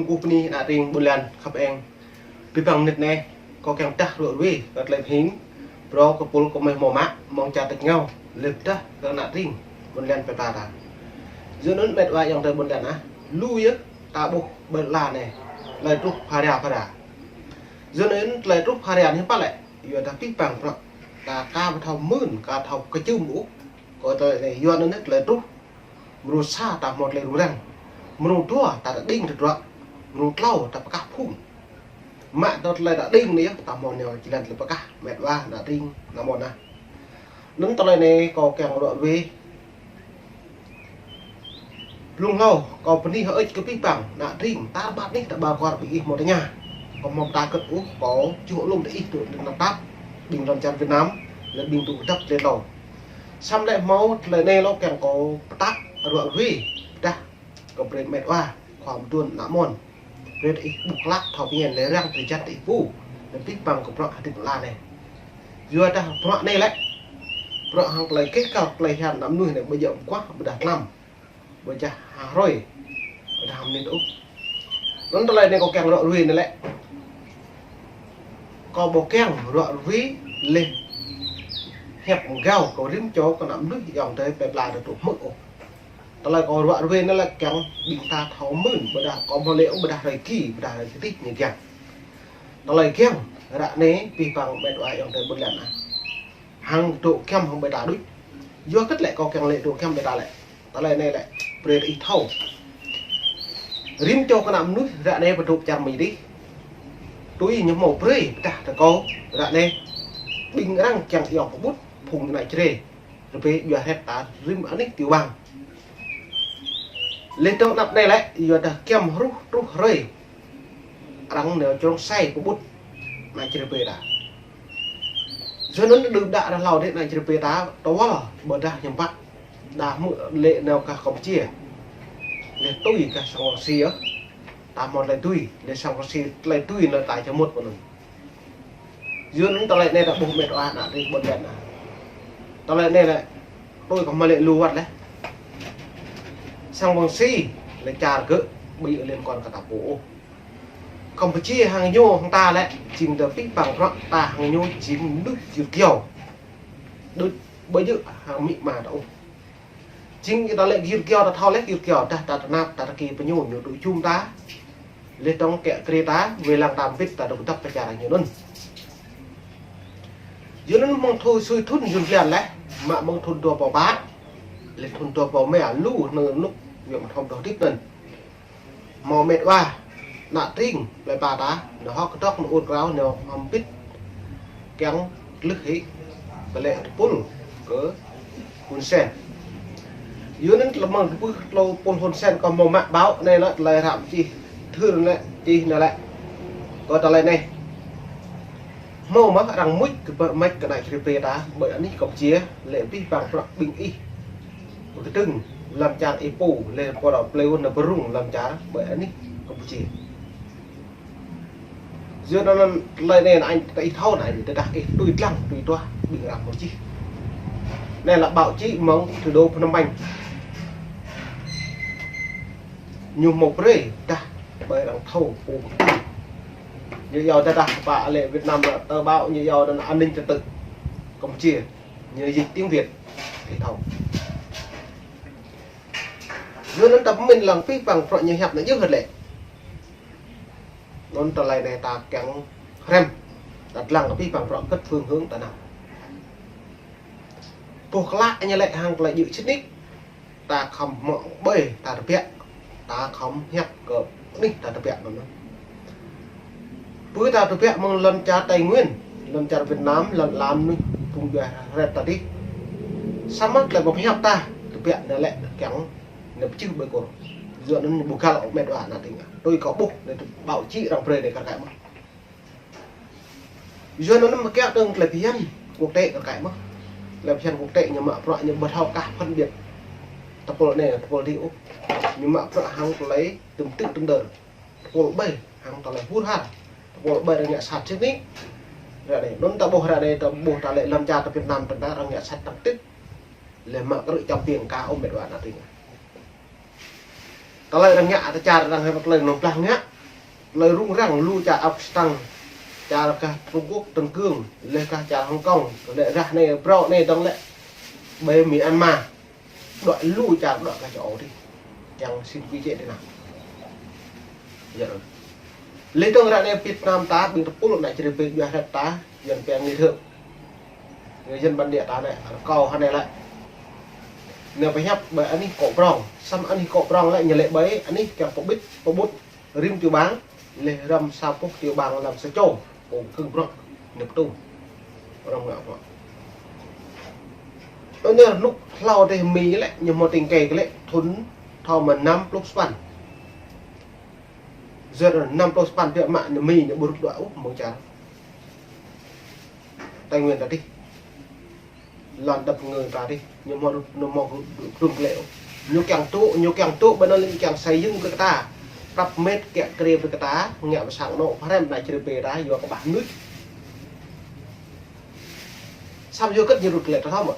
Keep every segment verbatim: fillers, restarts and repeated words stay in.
Ơ bơni ană tring ƀôn lan khăp eng. Abih bang mơnit anai, kâo kiăng pơdah ruă ruê kơ tơlơi pơhing, phrâo kơ pul kơ mơi hmâo mă, mơ̆ng čar tač rơngiao, lĕ pơdah kơ ană tring ƀôn lan plơi pla ta. Yua anŭn met wa ayŏng adơi ƀôn lan ah, lu yơh ta ƀuh ƀơi lŏn anai, tơlơi truh phara phara. Yua anŭn tơlơi truh phara anai hiư̆m pă lĕ, yua dah abih bang bruă ta aka ƀu thâo mưn, aka thâo kơčưm ôh. Kơ tơlơi anai, yua anŭn tơlơi truh. Mrô sa ta hmâo tơlơi rŭng răng. Mrô dua ta đing tơdruă. Mrô klâo ta pơkah phung. Mă tơlơi ta đing anai yơh, ta hmâo nao jơlan tơlơi pơkah, met wa ană tring, ană mơnuih ah. Anŭn tơlơi anai kâo kiăng ruă ruê. Blung hlâo, kâo bơni hơơč kơ abih bang ană tring, tar ƀar anih ta ƀar kwar ƀing ih hmâo tơña. Kâo hmâo pơtă kơ̆t ôh, kâo čuh alum tơ ih tŭ anŭn tap, ƀing lŏn čar Việt Nam, lĕ ƀing tŭ kơdăp lĕ hlâo. Samơ̆ lĕ hmâo tơlơi anai hlâo kiăng kâo pơtă ruă ruê, pơdah kơ brơi met wa, khua mơduôn ană mơnuih. Brơi tơ ih ƀuh klă thâo pơñen lĕ răng tơjăt tơ ih pô, lĕ abih bang kơ bruă hơdip lŏn anai. Yua dah bruă anai lĕ, bruă hăng tơlơi kĕh kăl tơlơi hiam ană mơnuih anai ƀu djơ̆ mơguah, ƀôdah tlam, ƀôdah ha hrơi, ƀôdah ha mơnit ôh. Anŭn tơlơi anai kâo kiăng ruă ruê anai lĕ. Kâo ƀu kiăng ruă ruê lĕ hiăp mơgao kơ rĭm čô kơ ană mơnuih ayŏng adơi plơi pla ta tŭ hmư̆ ôh. Tơlơi kâo ruă ruê anai lĕ kiăng ƀing ta thâo mưn, ƀôdah kâo hmâo lĕ ƀôdah hrơi ki, ƀôdah hrơi kơtih ñu kiăng. Tơlơi kiăng ră anai abih bang met wa ayŏng adơi ƀôn lan ah. Hăng dŏ giăm hăng ƀing ta đôč. Yua hơget lĕ kâo kiăng lĕ dŏ giăm ƀing ta lĕ. Tơlơi anai lĕ brơi tơ ih thâo. Rĭm čô kơ ană mơnuih ră anai pơdŏ čar Mi adih. Tui ñu hmâo brơi pơdah tơ kâo ră anai. Ƀing arăng kiăng iâu pơƀut phung ană Jrai. Rơbê djua hĕt ta rĭm anih ti wang. Lĕ dŏ anăp anai lĕ, yua dah giăm hruh truh hrơi. Arăng nao črông sai pơƀut ană Jrai rơbê ta. Yua anŭn đưm đă ră hlâo dih ană Jrai rơbê ta, tơwăl ƀôdah ñăm pă. Đa hmư̆ lĕ nao gah Kampuchia. Lĕ tui gah sang Wang Si yơh. Ta hmâo tơlơi tui, lĕ sang Wang Si tơlơi tui nao ta čơmŭt mơ̆n. Yua anŭn tơlơi anai ta ƀuh met wa ană tring ƀôn lan ah. Tơlơi anai lĕ, tui kơ hmâo lĕ lu wơ̆t lĕ. Sang Wang Si, lĕ čar gơ̆, ƀu djơ̆ liên quan kơ ta pô ôh. Kampuchia hăng ñu hăng ta lĕ, jing tơ abih bang bruă ta hăng ñu jing mơnuih gir gio. Đôč ƀu djơ̆ hăng amĭ ama ta ôh. Jing ih ta lĕ gir gio ta thâo lĕ gir gio dah ta tơnap ta tơki pơ ñu ñu tŭ jum ta. Lĕ tŏng kiă kriê ta, wai lăng ta mbĭt ta dŏ kơdăp pơ čar ñu anŭn. Yua anŭn mơ̆ng thun sui thun Yuan blan lĕ, mă mơ̆ng thun dua rơbâo pă. Lĕ thun dua rơbâo rơma lu anŭn rơnŭk, wai mơ̆ng thun dua hơdip anŭn. Hmâo met wa, ană tring, plơi pla ta, nao hơ̆k kơdŏk nao ur krao, nao hơm pit, kiăng tlưh hĭ, kơ lĕ tơpul, kơ Hun Sen. Yua anŭn tơlơi mơ̆ng tơpul, tơlơi pul Hun Sen kơ hmâo mă ƀâo, anai lĕ tơlơi răm čih, thưr anai, čih anai lĕ. Kơ tơlơi anai. Hmâo mơ̆ arăng mŭt kơ ƀă măč kơ ană Jrai pê ta, ƀơi anih Kampuchia, lĕ abih bang prăk ƀing ih. Pơkơdơ̆ng lăm čar Êpô, lĕ pô đao plei wun na bơrung lăm čar, ƀơi anih Kampuchia. Yua anŭn tơlơi anai, anai, ta ih thâo anai, tơdah ih tui lăng, tui tuah, ƀing arăng mŭt čih. Anai lĕ báo chí mơ̆ng thủ đô Phnom Penh. Ñu hmâo brơi, dah, ƀơi arăng thâo, pô. Ñu iâu tơdah pă lĕ Việt Nam lĕ tơ báo ñu iâu anŭn an ninh trật tự Campuchia. Ñu dịch tiếng Việt. Ih thâo. Yua anŭn ta pơmĭn lăng abih bang prăk ñu hiăp anŭn djơ̆ hơ̆t lĕ. Anŭn tơlơi anai ta kiăng hrăm. Ta lăng abih bang prăk kơ̆t phương hướng ta nao. Boh klă ñu lĕ hăng tơlơi djơ̆ sĭt nik. Ta khŏm mơ̆ng ƀơi ta tơbiă, ta khŏm hiăp kơ anih ta tơbiă anŭn. Pơ ta tơbiă mơ̆ng lŏn čar Tây Nguyên, lŏn čar Việt Nam, lŏn lam anŭn, phung djuai hrĕt ta dih. Samơ̆ tơlơi pơhiăp ta tơbiă anai lĕ kiăng anai pơčeh ƀơi kur. Yua anŭn ƀu găl ôh met wa ană tring. Tui kâo ƀuh, anai tơ báo chí arăng brơi anai kar kaĭ mơ̆n. Yua anŭn mơ̆ kiăng dơ̆ng tơlơi phiăn quốc tế kar kaĭ mơ̆n. Tơlơi phiăn quốc tế ñu mă prăk ñu ƀu thâo kah phân biệt tơpul anai, tơpul dih ôh. Ñu mă prăk hăng tơlơi tơm tư̆ tơm dơr. Tơpul ƀai hăng tơlơi hur har. Tơpul ƀai arăng ngă sat sĭt nik. Ră anai, anŭn ta ƀuh ră anai, ta ƀuh ta lĕ lăm čar ta Việt Nam ta arăng ngă sat tăng tĭt. Lĕ mă krư̆ čăm piêng ka ôh met wa ană tring. Tơlơi arăng ngă, ta čar arăng hơ̆ tơlơi nong plah ngă. Tơlơi rŭng răng lu čar ăp stăng, čar gah Trung Quốc, Tân Cương, lĕ gah čar Hồng Kông, lĕ rah anai, brŏ anai dơ̆ng lĕ ƀơi Myanmar. Đuaĭ lu čar đuaĭ gah châu Âu dih. Kiăng xin quy chế đi nao. Yơh. Lĕ dơ̆ng ră anai Việt Nam ta ƀing tơpul ană čri pê djuai hrĕt ta, Yuan pia nghi thượng. Người dân bản địa ta anai, rơkâo hơnai lĕ. Anai pơhiăp ƀơi anih kŏ prong, samơ̆ anih kŏ prong lĕ ñu lĕ ƀơi anih kiăng pơƀĭt, pơƀut rĭm tiểu bang, lĕ răm sa boh tiểu bang lăm sa čô, pô kơ̆ng bruă, ñu pơtum. Răm ngă bruă. Tui anŭn rơnŭk hlâo dêh Mi lĕ, ñu hmâo tĭng kê kơ lĕ, thŭn thâo mă năm pluh sapăn. Yua năm pluh sapăn biă mă ñu Mi ñu ƀu rŭt đuaĭ ôh mơ̆ng čar Tây Nguyên ta dih. Lŏn đăp ngơ ta dih, ñu hmâo rŭt, ñu hmâo rŭt, rŭt, rŭt kơ lĕ ôh. Ñu kiăng tŭ, ñu kiăng tŭ, ƀơi anŭn lĕ ñu kiăng xây dựng brơi kơ ta. Prăp mĕt kiă kriê brơi kơ ta, ngă pơ sang anŏ, pơhrăm ană čri pê ta, yua kơ ƀah mơnuih. Samơ̆ yua hơget ñu rŭt kơ lĕ ta thâo mơ̆.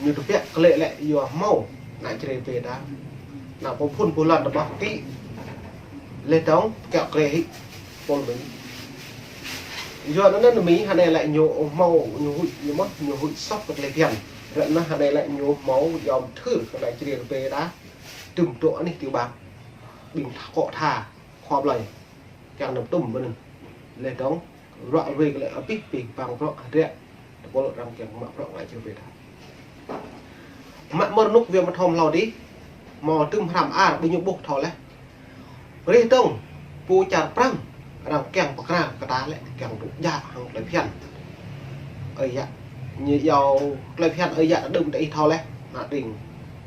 Ñu tơbiă kơ lĕ lĕ yua hmâo ană čri pê ta. Ană pô phŭn pô lŏn ta ƀuh kĭ. Lĕ dơ̆ng kiă kriê hĭ pô Mi. Yua anŭn anŭn Mi hơnai lĕ ñu hmâo ñu huĭ ñu mơ̆n, ñu huĭ soh kơ tơlơi phiăn. Ră anai hơnai lĕ ñu hmâo yom thưr kơ ană čri pê ta. Tŭm tŏ anih tiểu bang. Ƀing tha kŏ tha, khua blai. Kiăng nao tŭm ƀơi anŭn. Lĕ dơ̆ng. Ruă ruê kơ lĕ abih bang bruă hơdră. Tơpul arăng kiăng mă bruă ngă čri pê ta. Mă mơ̆ rơnŭk wia mơthom hlâo dih. Hmâo tŭm hrăm ar ƀing ñu ƀuh thâo lĕ. Rih dơ̆ng, pô čar Prăng, arăng kiăng pơkra kơ ta lĕ, kiăng tŭ djă hăng tơlơi phiăn. Ơi yă, ñu iâu tơlơi phiăn ơi yă đưm đă ih thâo lĕ, ană tring,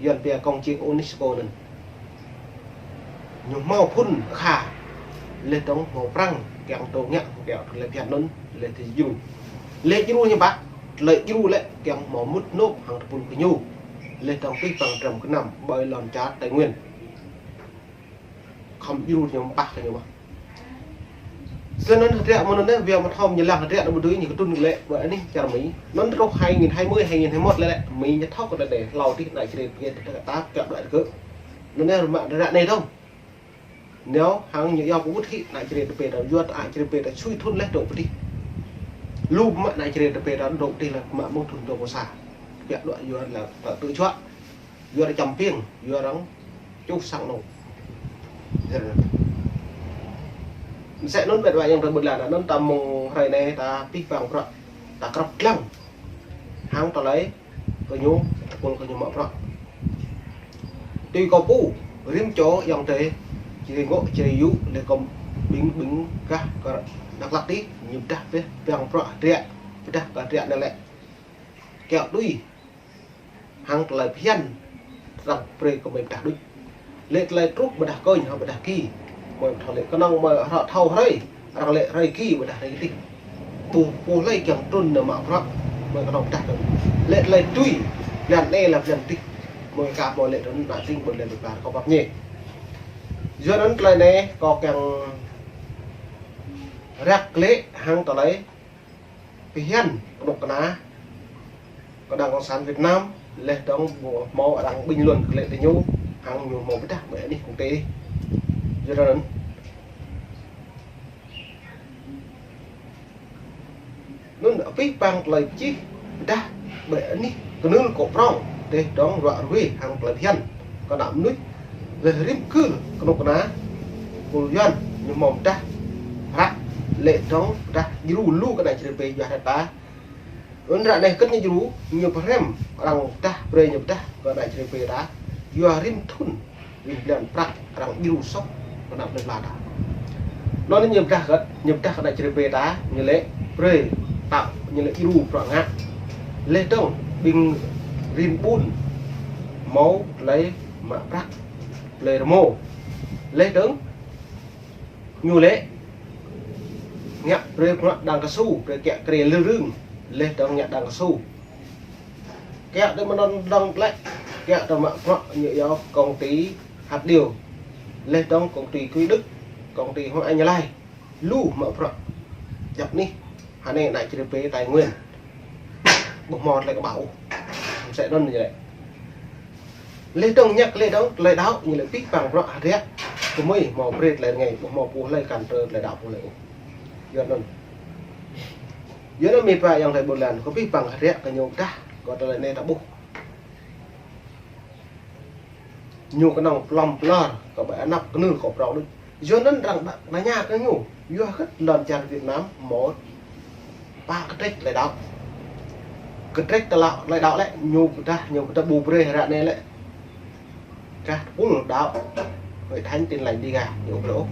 Yuan pia công chiêng UNESCO anŭn. Ñu hmâo phŭn kha, lĕ dơ̆ng hmâo Prăng, kiăng tŭ ngă, kiăng tŭ lĕ phiăn anŭn, lĕ tơlơi djru. Lĕ djru ñu ƀă, lĕ djru lĕ, kiăng hmâo mŭt nôp hăng tơpul kơ ñu. Lĕ dơ̆ng pih păng trăm kơ năm, ƀơi lŏn čar Tây Nguyên. Khŏm djru ñu ƀă kơ ñu ƀă. Sơnăn hơdră mơ̆n anŭn anai, wia mơthom ñu lăng hơdră anŭn ƀu dưi ñu kơtŭn lĕ, ƀơi anih čar Mi. Anŭn truh hai nghìn hai mươi, hai nghìn hai mươi mốt lĕ lĕ, Mi ñu thâo kơ tơlơi hlâo dih ană čri pê ta kiăng đuaĭ rơgơi. Anŭn anai rơmă ră anai dơ̆ng. Ñu hăng ñu iâu pơƀut hĭ ană čri pê ta, yua ană čri pê ta sui thŭn leh dŏ pơ dih. Lu mă ană čri pê ta dŏ pơ dih lĕ mă mơ̆ng thŭn dua pluh sa. Kiăng đuaĭ yua lĕ ta tŭ čuă. Yua arăng čăm piêng, yua arăng čuh sang anŏ. Mơsĕ anŭn ƀĕ wa yang ta ƀut lan, anŭn ta mơ̆ng hrơi anai ta pih păng bruă. Ta krăp lăng. Hăng tơlơi kơ ñu, tơpul kơ ñu mă bruă. Tui kâo pô, rĭm čô ayŏng adơi, čri ngŏ, čri yŭ, lĕ kơ ƀing, ƀing gah kơ Dak Lak dih, ñu pơdah pih păng bruă hơdră, pơdah kơ hơdră anai lĕ. Kiăng tui hăng tơlơi phiăn arăng brơi kơ mơi pơdah đôč. Lĕ tơlơi truh pơdah kơnh hăng pơdah ki. Mơi pơthâo lĕ kơnơ̆ng mơi hră thâo hrơi, arăng lĕ hrơi ki pơdah hrơi dih. Pô, pô hlơi kiăng trŭn nao mă bruă, mơi kơnơ̆ng pơdah đôč. Lĕ tơlơi tui, blan anai lĕ blan dih. Mơi ka mơi lĕ trŭn nao tring ƀơi lĕ pơdah kơ pap ñe. Yua anŭn tơlơi anai kâo kiăng răk lĕ hăng tơlơi phiăn kơnuk kơna kơ Đảng Cộng sản Việt Nam, leh dơ̆ng hmâo arăng bình luận kơ lĕ tơ ñu, hăng ñu hmâo pơdah ƀơi anih quốc tế. Yua anŭn. Anŭn abih bang tơlơi čih pơdah ƀơi anih kơnưl kŏ prong, leh dơ̆ng ruă ruê hăng tơlơi phiăn kơ ană mơnuih, leh rĭm kơ kơnuk kơna, pul Yuan, ñu hmâo pơdah, hră, leh dơ̆ng pơdah djru lu kơ ană čri pê djuai hrĕt ta. Anŭn ră anai hơget ñu djru, ñu pơhrăm, arăng pơdah, brơi ñu pơdah kơ ană čri pê ta, yua rĭm thŭn, rĭm blan prăk, arăng djru soh kơ ană plơi pla ta. Anŭn ñu pơdah hơget, ñu pơdah kơ ană čri pê ta, ñu lĕ brơi, tao, ñu lĕ djru bruă ngă. Leh dơ̆ng, ƀing rĭm ƀun, hmâo tơlơi mă prăk, tơlơi rơmô. Leh dơ̆ng, ñu lĕ ngă brơi bruă đang kơsu, brơi kiăng krê lư rưng, leh dơ̆ng ngă đang kơsu. Kiăng tơ mơnơ̆ng dơ̆ng lĕ, kiăng tơ mă bruă ñu iâu công ty hạt điều, leh dơ̆ng công ty Quỹ Đức, công ty Hoàng Anh Lai, lu mă bruă. Djăp anih, hơnai ană čri pê Tây Nguyên. Ƀu hmâo tơlơi kơƀah ôh. Mơsĕ anŭn ñu lĕ. Leh dơ̆ng ñăk leh dơ̆ng, tơlơi đaŏ, ñu lĕ pih păng bruă hơdră. Kơmơi hmâo brơi tơlơi rơngai, ƀu hmâo pô hlơi kăn trơ tơlơi đaŏ pô hlơi ôh. Yua anŭn. Yua anŭn mĭ pă ayŏng adơi ƀôn lan, kơ pih păng ră kơ ñu pơdah, kơ tơlơi anai ta ƀuh. Ñu kơnơ̆ng plŏm plŏr, kơ ƀơi anăp kơnưl kơ prŏng đôč. Yua anŭn arăng ƀă tơña kơ ñu. Yua hơget lŏn čar Việt Nam hmâo pă kơdrĕč tơlơi đaŏ. Kơdrĕč tơlơi, tơlơi đaŏ lĕ, ñu pơdah, ñu pơdah ƀu brơi ră anai lĕ. Gah tơpul đaŏ Hội Thánh Tin Lành Đêga, ñu ƀu brơi ôh.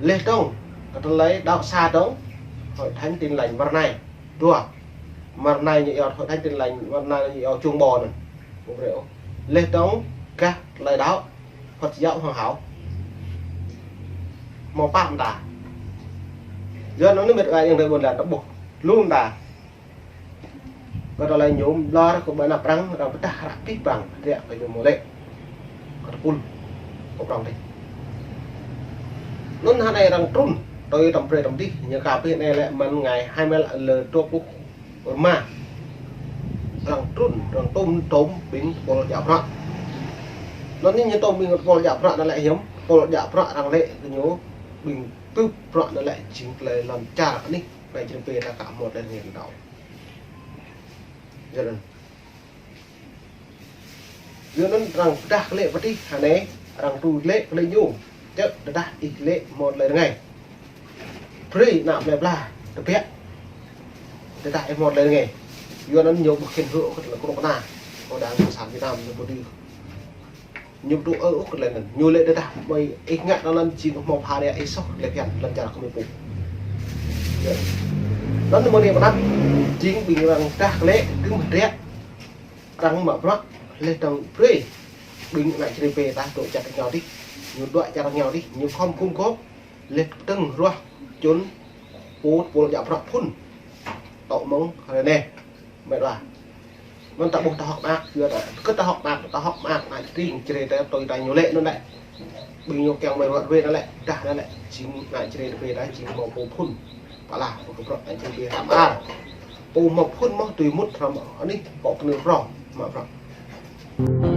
Leh dơ̆ng, kơ tơlơi đaŏ sa dơ̆ng, Hội Thánh Tin Lành Mơr Nai. Dua, Mơr Nai ñu iâu Hội Thánh Tin Lành, Mơr Nai ñu iâu Trung Bộ anŭn. Ƀu brơi ôh. Leh dơ̆ng, gah tơlơi đaŏ Phật giáo Hòa Hảo. Hmâo pă mơta. Yua anŭn mĭt wa ayŏng adơi ƀôn lan ta ƀuh. Lu mơta. Kơ tơlơi ñu lŏr kơ ƀơi anăp arăng, arăng pơdah ră pih păng, ră kơ ñu hmâo lĕ. Kơ tơpul, kơ prŏng dih. Anŭn hơnai arăng trŭn, tui tơm brơi tơm dih, ñu ka pih anai lĕ mơ̆n ngày hai mươi lăm lơ dua pluh rơma. Arăng trŭn, arăng tôm, tôm ƀing tơpul djă bruă. Anŭn anai ñu tôm ƀing tơpul djă bruă anŭn lĕ hiư̆m, tơpul djă bruă arăng lĕ kơ ñu ƀing tŭ bruă anŭn lĕ jing tơlơi lŏn čar anih, anai jing pơdah ta ka hmâo tơlơi rơngai đaŏ. Yua anŭn. Yua anŭn arăng pơdah kơ lĕ pơtih hơnai, arăng tui lĕ kơ lĕ ñu. Čơ̆ tơdah ih lĕ hmâo tơlơi rơngai. Brơi ană plơi pla tơbiă. Tơdah ih hmâo tơlơi rơngai. Yua anŭn ñu ƀu khĭn hơ̆k kơ tơlơi kơnuk kơna. Kơ đảng cộng sản Việt Nam ñu ƀu dưi. Ñu ƀu tŭ ư ôh kơ tơlơi anŭn. Ñu lĕ tơdah mơi ih ngă tơlơi anŭn jing hmâo phara ih soh tơlơi phiăn lŏn čar kơ mơi pô. Yua. Anŭn mơ̆ng anai pơnăp jing ƀing arăng pơdah kơ lĕ kơ mơ̆ ră. Arăng mă bruă leh dơ̆ng brơi. Ƀing ană čơrê pê ta dŏ čar ñu dih. Ñu dŏ čar ñu dih. Ñu khŏm gum gôp. Leh dơ̆ng ruah čun pô tơpul djă bruă phŭn. Tŏ mơ̆ng rơnai. Mĕt wa. Anŭn ta ƀuh ta hơ̆k mơak, yua ta, kơ ta hơ̆k mơak, ta hơ̆k mơak, ană tring čơrê ta tui ta ñu lĕ anŭn lĕ. Ƀing ñu kiăng mơi ruă ruê anŭn lĕ, dah anŭn lĕ, jing ană čơrê ta ƀing ta jing hmâo pô phŭn. Pă lah, pô kơ bruă ană čơrê ƀing ta mă. Pô hmâo phŭn mơ̆ tui mŭt hrŏm anih, pŏk kơnưl prŏng, mă prŏng.